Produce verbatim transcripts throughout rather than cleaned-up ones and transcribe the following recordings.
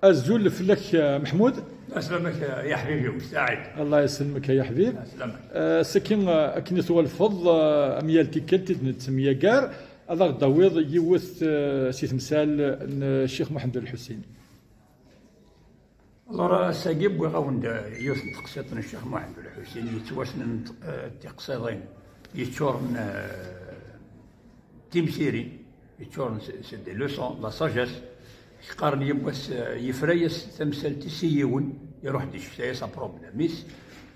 Azul fell-ak, eh, Meḥmud. Aslamak, eh, ya ḥbibi, saɛid. Allah yesselmek, ya ḥbib. Aslamak. Eh, ass-agi, eh, akken i twalfeḍ, eh, am yal tikkelt i d-nettemyagar, ad aɣ-d-tawiḍ yiwet, eh, si temsal n Ccix Muḥend Ulḥusin. Alors, ass-agi wwiɣ-awen-d yiwet n teqsiṭ n Ccix Muḥend Ulḥusin yettwassnen, eh, d tiqsiḍin yeččuren, eh, timsirin, yeččuren s, s des leçons, la sagesse. Qqaren yiwwas, eh, yefra-yas tamsalt-is i yiwen, iruḥ-d yecfta-yas aproblem-is,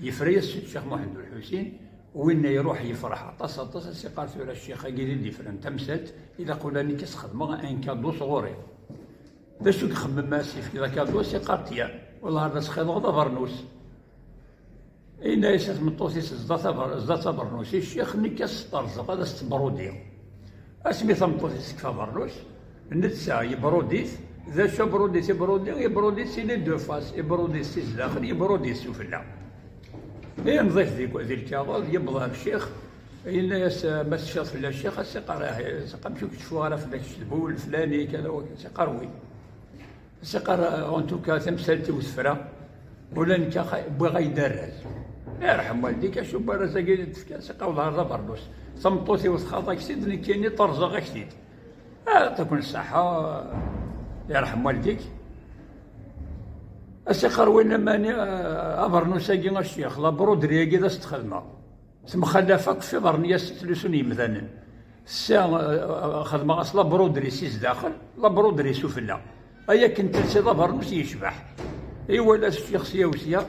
yefra-yas Ccix Muḥend Ulḥusin, winna iruḥ yefreḥ aṭas, aṭas, as-iqqar tura ccix-agi i d-yefran tamsalt, ilaq ula nekk ad s-xedmeɣ un cadeau sɣur-i. D acu i ixemmem, as-yefk d akadu, as-iqqar tiens, wellah ad as-xedmeɣ d abernus. Yenna-yas i tmeṭṭut-is, zdat aber-, zdat abernus i ccix, nekk ad s-terẓeɣ, ad as-tt-brudiɣ. Asmi tameṭṭut-is tekfa abernus, netta yebrudit. D acu abrudit ibrudi? Yebrudit si les deux faces, yebrudit si zdaxel, yebrudit sufella. Yenḍif di, di lkaɣeḍ, yewweḍ ɣer ccix, yenna-yas, "Ma tecfiḍ fell-as ccix?" As-iqqar, "Ih." As-iqqar, "Amek ur k-cfiɣ ara fell-ak, s lbul leflani, kada wa kada?" As-iqqar, "Wi." As-iqqar, "En tout cas, tamsalt-iw tefra, ula nekk ax-, wwiɣ-ak-d arraz." "Yerḥem waldik, acu n warraz-agi i d-tefkiḍ?" As-iqqar, "Wellah d abernus. Tameṭṭut-iw txaḍ-ak-t-id, nekkini ṭerrzeɣ-ak-t-id." "Ah, taken ṣṣeḥḥa, yerḥem waldik." As-iqqar winna, "Mani, eh, abernus-agi a ccix, la broderie-agi d as-t-xedmeɣ. Temxallaf akk f iḍarren-is i ttlusun yemdanen. Ssa, eh, eh, xedmeɣ-as la broderie si zdaxel, la broderie sufella. Ay akken telsiḍ abernus yecbeḥ." Iwala ccix sya u sya,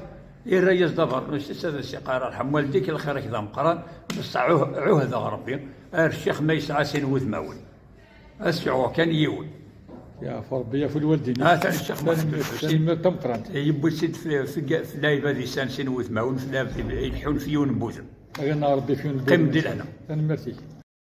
irra-yas-d abernus-is, ad as-iqqar, "Yerḥem waldik, lxir-ik d ameqqran, bessah ɛuh-, ɛuhdeɣ Rebbi, ar ccix ma yesɛa sin wudmawen." Ad sɛuɣ kan yiwen. Yeɛfu Rebbi, yeɛfu lwaldin. Atan Ccix Muḥend Ulḥusin. Tanemmirt tameqqrant. Yewwi-tt-id f, f, f lɛibad-is, sin wudmawen, f lɛibad ileḥḥun f yiwen n wudem. Ad yenna Rebbi f yiwen n wudem. Qqim di lehna. Tanemmirt-ik.